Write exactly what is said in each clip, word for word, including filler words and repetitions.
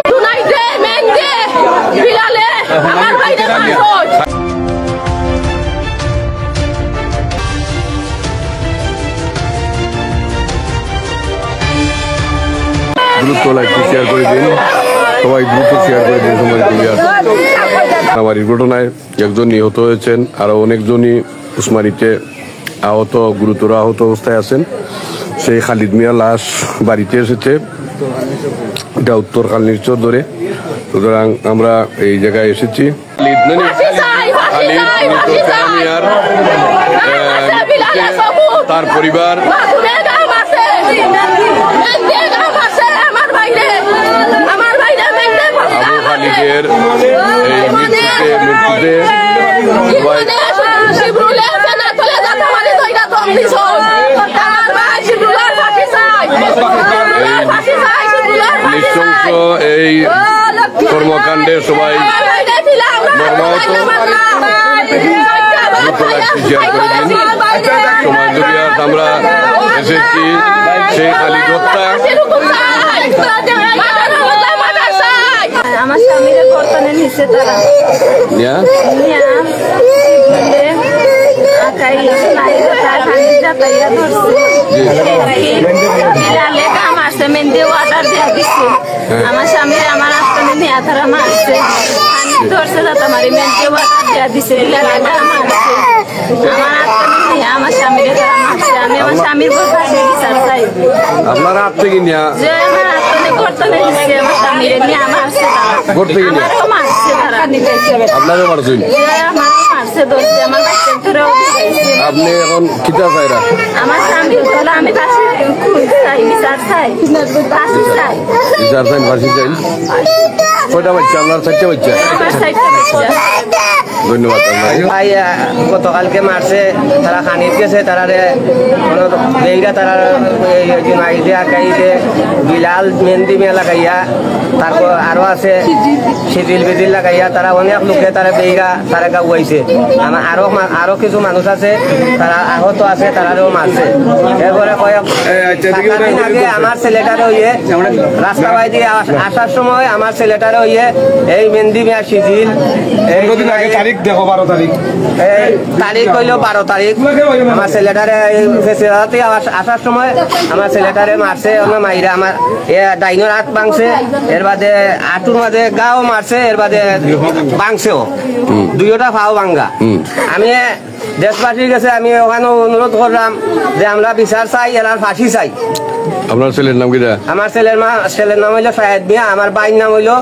জুনাইদে, মেহেন্দি, বিলালে, আমার ভাইরে মারছে। দ্রুত লাইভটি শেয়ার করে দিন, সবাই দ্রুত শেয়ার করে দিন, সম্মানিত ভিউয়ার। মারামারির ঘটনায় একজন নিহত হয়েছেন, আরও অনেকজনই উসমানীতে আহত, গুরুতর আহত অবস্থায় আছেন। সেই খালিদ মিয়া লাশ বাড়িতে এসেছে, এটা উত্তর খালনির চর ধরে। সুতরাং আমরা এই জায়গায় এসেছি। খালিদ, না, না, ফাঁসি চাই, ফাঁসি খালিদ চাই, মৃত ফাঁসি চাই। মিয়ার, আহ, আমার বিলালে সবুজ। তার পরিবার। মাসুমের গাম আছে। মেহেন্দির গাম আছে, আমার ভাইরে। আমার ভাইরে মেহেন্দি আবু খালিদের এই মৃত্যুতে, মৃত্যুতে সবাই জীবনে শিবরুলে আছে না, তলে যাতে মানে দইরা দম দিছ। আমার ভাই শিবরুলের ফাঁসি চাই। শিবরুলের ফাঁসি চাই, শিবরুলের ফাঁসি চাই। নৃশংস এই কর্মকাণ্ডে সবাই মর্মাহত। দ্রুত লাইভটি শেয়ার করে দিন। সময় যদি আর আমরা এসেছি সেই খালিদ হত্যা। আমার স্বামীরে গর্তনে নিছে তারা। ইয়া? নিয়া, আকাই, নাই, তার খালি যাতাইয়া ধরছে। জি। বিলালে গাম আছে, মেহেন্দি অর্ডার দিয়া দিছে। হ্যাঁ। আমার স্বামীরে আমার আস্তানে নিয়া তারা মারছে। আমি ধরছে যাতা মারি, মেহেন্দি অর্ডার দিয়া দিছে, বিলালে গাম আছে। আমার আস্তানে নিয়া আমার স্বামীরে তারা মারছে। আমি আমার স্বামীর বউ কাছে বিচার চাই। আপনারা আত থেকে নিয়া? যে আমার আস্তানে গর্তনে নিছে, আমার স্বামীরে নিয়া মারছে তারা। গর্তে নিয়া? আমারও মারছে তারা। আপনারও মারছইন? যে আমারও মারছে, ধরছে, আমার বাচ্চা ধরেও দিছে। আপনি এখন কিতা চাইরা? আমার স্বামী বললো, আমি ফাঁসি চাই, বিচার চাই, ফাঁসি চাই। বিচার চাইন, ফাঁসি চাইন। কয়টা বাচ্চা আপনার? চারটা বাচ্চা? আমার চারটা বাচ্চা। ধন্যবাদ আপনাকে। ভাই, আহ, গতকালকে মারছে, তারা খানিত গেছে, তারারে, মানে, বেইরা তারা, এই, এই জুনাইদে, আকাইদে, বিলাল, মেহেন্দি মিয়া লাগাইয়া, তারপর আরো আছে, সিজিল বিজিল লাগাইয়া, তারা অনেক লোকে তারা বেইরা, তারা গাওয়াইছে। আমার আরো মা-, আরো কিছু মানুষ আছে, তারা আহত আছে, তারারেও মারছে। এরপরে কয়েক, এই, আচ্ছা, দেখি, সাত আট দিন আগে আমার ছেলেটারে হইয়ে রাস্তা বাইদি আস-, আসার সময় আমার ছেলেটারে হইয়ে এই মেহেন্দি মিয়া সিজিল, এই পনেরো দিন আগে তারিখ দেখো, বারো তারিখ। এই তারিখ হইলো বারো তারিখ। আমার ছেলেটারে এই ফেসিলাতে আস-, আসার সময় আমার ছেলেটারে মারছে, ওনার মাইরা আমার এ ডাইনোর হাত ভাঙছে, এর বাদে আটুর মাঝে গাও মারছে, এর বাদে ভাঙছেও, দুইটা পাও ভাঙ্গা। আমি দেশবাসীর কাছে আমি ওখানে অনুরোধ করলাম যে আমরা বিচার চাই, এনার ফাঁসি চাই। আপনার ছেলের নাম কিতা? আমার ছেলের মা-, ছেলের নাম হইলো শাহেদ মিয়া, আমার ভাইর নাম হইলো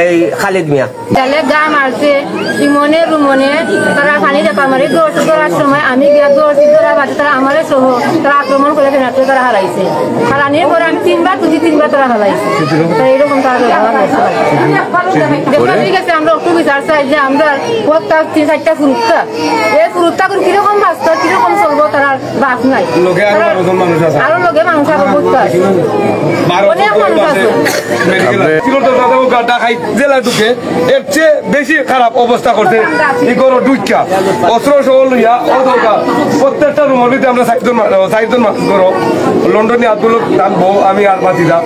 এই খালিদ মিয়া। বিলালে গাম আছে, ইমনে রুমনে, তারা খালি দেখা মারি দৌড়ছি, দৌড়ার সময় আমি গিয়া দৌড়ছি, দৌড়ার বাদে তারা আমারে সহ, তারা আক্রমণ করে ফেনাতে তারা হারাইছে। হারানির পরে আমি তিনবার তুলছি, তিনবার তারা হারাইছে। তারা এরকম তারা ব্যবহার করছে। দেখা ঠিক আছে, আমরা একটু বিচার চাই যে আমরা প্রত্যেক তিন চারটা ফুরুত্তা, এই ফুরুত্তা করে কিরকম বাঁচতো, কিরকম চলবো, তারা বাপ নাই। লগে আরো তারা বারো জন মানুষ আছে। আরো লগে মানুষ আরো বহুত আছে। বারো অনেক জন মানুষ আছে। মেডিকেল আছে। সিলেট তো দাদা ও গাড্ডা খাই জেলা ঢুকে এর চেয়ে বেশি খারাপ অবস্থা করছে। ই করো ঢুকিয়া অস্ত্র সহ লইয়া ও দরকার। প্রত্যেকটা রুমের ভিতরে আমরা চারজন মা-, চারজন মানুষ ধরো। লন্ডনী আব্দুল তার বউ, আমি আর বাতিজা।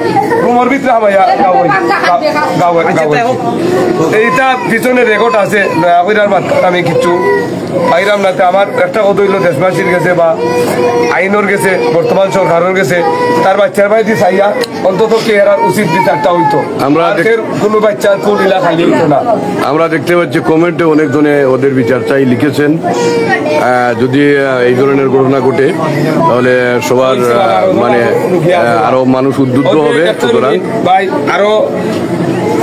রুমের ভিতরে হামাইয়া গাওয়াই, গা-, গাওয়াই, গাওয়াই। এইটা পিছনে রেকর্ড আছে, দয়া কইরা আর বাদ আমি কিচ্ছু পাইরাম না। তে আমার একটা কথা হইলো দেশবাসীর গেছে বা আইনর গেছে, বর্তমান সরকারর গেছে, তার বাচ্চার বাড়িতে চাইয়া অন্তত কি এরা উচিত বিচারটা হইতো। আমরা আর দেখ- ফের কোনো বাচ্চার কোল ইলা খালি হইতো না। আমরা দেখতে পাচ্ছি কমেন্টে অনেকজনে ওদের বিচার চাই লিখেছেন। আহ, যদি, আহ, এই ধরনের ঘটনা ঘটে, তাহলে সবার, আহ, মানে, আহ, আরো মানুষ উদ্বুদ্ধ হবে। সুতরাং ভাই, আরো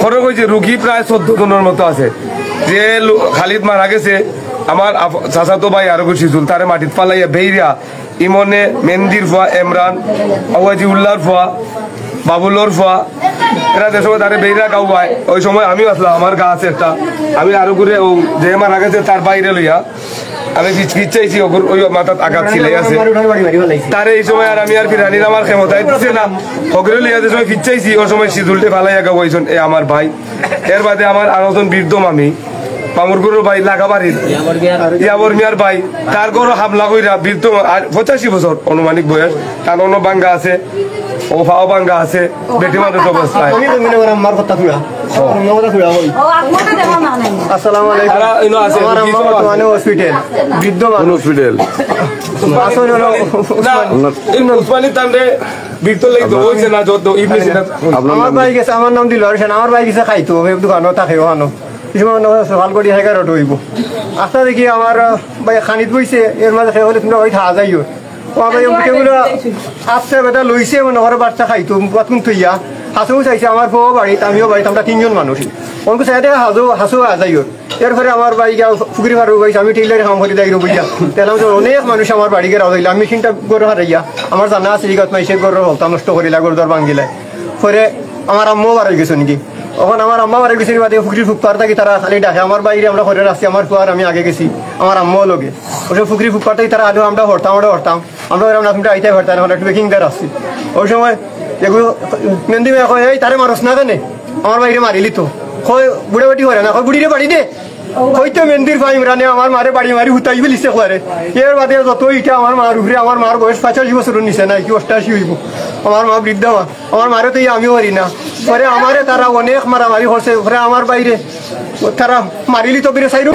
খরচ হয়েছে, রুগী প্রায় চোদ্দ জনের মতো আছে। যে লো-, খালিদ মারা গেছে, আমার আফ-, চাচাতো ভাই আরো সিজুল, তারে মাটিত ফালাইয়া বেইরা ইমনে মেন্দির ফুয়া এমরান, আওয়াজি উল্লার ফুয়া, বাবুলর ফুয়া, এরা যে সময় তারে বেইরা গাওয়ায়, ওই সময় আমিও আসলাম, আমার গা আছে একটা, আমি আরো করে ও যে মারা গেছে তার বাইরে লইয়া, আমি কিচ-, কিচ্ছাইছি, ওগুর ওই মাথাত আঘাত সিলাই আছে। তারে এই সময় আর আমি আর ফিরানির আমার ক্ষমতায় দিছে না, হগরে লইয়া যে সময় ফিরচাইছি, ওই সময় সিজুলটে ফালাইয়া গাওয়াইছন, এ আমার ভাই। এর বাদে আমার আরো জন বৃদ্ধ মামি, মামুর ঘরর ভাই লাগা বাড়ির ইয়াবর মিয়ার ভাই, তার ঘরো হামলা কইরা বৃদ্ধ, আর পঁচাশি বছর আনুমানিক বয়স, তার অনো ভাঙ্গা আছে, ও পাও ভাঙ্গা আছে, বেটি মানুষ অবস্থায়। আমি তো মনে করি আমার কথা শুনা। আমার কথা শুনা ভাই। আসসালামু আলাইকুম। তারা ইনো আছে, আমার আম্মা বর্তমানে হসপিটাল, বৃদ্ধ মানুষ। হসপিটাল। আসলে হলো না, উসমান। এই উসমানী তানরে বৃদ্ধ লাগি তো হইছে না, যত ইবনে সিনা। আমার ভাই গেছে, আমার নাম দিল আর আমার ভাই গেছে খাইতো, ওই দোকানও থাকে ওখানো। কিছু মানুষ সকাল করি এগারোটা হইব। আস্তা দেখি আমার, আহ, ভাই খানিত বইছে, এর মাঝে খেয়ে বলে, "তোমরা ওই থাকা যাইও।" ও ভাই, ওকে বলে, আস্তে বেটা লইছে, মনে করে বাচ্চা খাইতো, বাতকুন থইয়া। হাসু চাইছে, আমার বউ বাড়িত, আমিও বাড়িত, আমরা তিনজন মানুষ। ওনকে সাইডে হাসু, হাসু আ যাইও। এরপরে আমার ভাই গিয়া ফুকরি ফারুক হইছে, আমি টেইলারি কাম করি দাইরো বুঝিয়া। তাহলে আমি তো অনেক মানুষ আমার বাড়ি গেরা হইলে, আমি চিন্তা করে হারাইয়া। আমার জানা আছে, ইগত মাইসে ঘরর হলতা নষ্ট করিলা, ঘর দর ভাঙ্গিলা। পরে আমার আম্মাও বাড়ি গেছে নাকি? এখন আমার আম্মা বাড়ি গেছে, বাদে ফুকরির ফুকপার থাকি তারা খালি ডাকে, "আমার বাইরে আমরা ঘরে রাখছি, আমার ফুয়ার আমি আগে গেছি, আমার আম্মাও লগে।" ওসব ফুকরির ফুকপার থাকি তারা আগে আমরা হরতাম, আমরা হরতাম, আমরা হরতাম না, তুমি আইতে পারতাম না, আমরা একটু বেকিং দার আসছি। ওই সময় এগুলো মেন্দি মেয়ে কয়, "এই তারে মারস না কেনে? আমার বাইরে মারিলি তো।" কয়, "বুড়া বেটি করে না, কয় বুড়িরে বাড়ি দে।" হয়তো মেন্দির ভাই ইমরানে আমার মারে বাড়ি মারি হুতাই বলিছে কয় রে। এর বাদে যত ইটা আমার মার উপরে, আমার মার বয়স পঁচাশি বছরর নিচে নাই, কি অষ্টাশি হইব। আমার মা বৃদ্ধা মা। আমার মারে তো ই আমিও পারি না। পরে আমারে তারা অনেক মারামারি করছে। পরে আমার বাইরে তারা মারিলি তো বেরে সাইরো।